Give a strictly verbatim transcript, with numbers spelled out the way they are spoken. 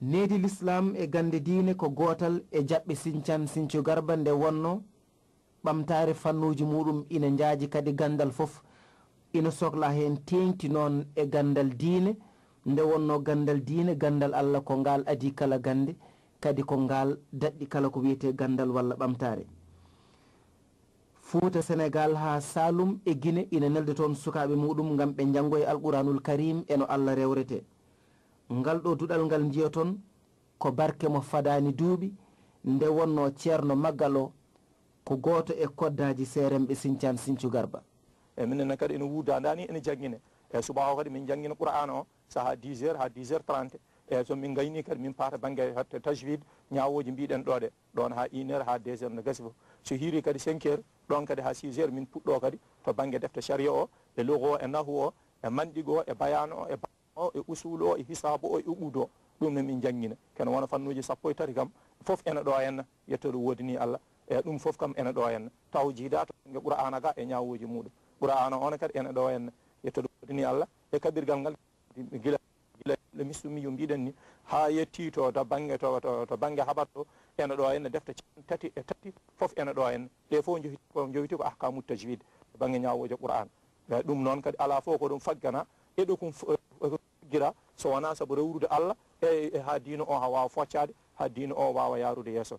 Needi Lislaam e gannde diine ko gootal e jaɓɓe Siñcaan Siñcu Garba nde wonnoo ɓamtaare fannuuji muuɗum ina njaaji kadi ganndal fof ina sokla heen teeŋti noon e ganndal diine nde wonnoo ganndal diine ganndal Alla ko ngaal adii kala gannde kadi ko ngaal daɗɗi kala ko wiyetee ganndal walla ɓamtaare. Fuuta Senegaal haa Saalum e Gine ina nelda toon sukaaɓe muuɗum ngam ɓe njanngoya Alquraanul Kariim e no Alla rewretee. Ngal ɗoo duɗal ngal njiyoton ko barke mo fadaani duuɓi nde wonnoo ceerno maggal o ko gooto e koddaaji seeremɓe Siñcaan Siñcu Garba. E minen ne kadi ene wuuda ndaani ene janngine. E subaka o kadi min njanngina Qur'aana o saha dix heures haa dix heures trente. E so min ngayni kadi min paata bannge hatta tajwid ñaawooji mbiɗen ɗo ɗe ɗoon haa une heure haa deux heures no gasi fof. So hiiri kadi cinq heures ɗoon kadi haa six heures min puɗɗo kadi to bannge defte shari'a o e lugha o e nahwu o e mantiq o e bayaan o e o e usuulu o e hisaabu o e uɓuudu o. Ɗum ne min njanngina kene wona fannuuji sappo e tati kam fof ene ɗo henna. Yettoode woodani Alla. E ɗum fof kam ene ɗo henna taw jiida to bannge Qur'aana ga e ñaawooji muuɗum. Qur'aana on kadi ene ɗo henna yettoode woodani Alla e kaɓirgal ngal gila gila le misumi yo mbiɗen ni haa yetti to to bannge to to to bannge habar to ene ɗo henna defte capanɗe tati e tati fof ene ɗo henna. Ɗe fof njowiti ko njowiti ko ahkamu tajwid e bannge ñaawooje Qur'aana. E ɗum noon kadi alaa fof ko ɗum faggana e ɗo kum faggira so wonaa sabu rewrude Alla e e haa diina o haa waawa foccaade haa diina o waawa yaarude yeeso.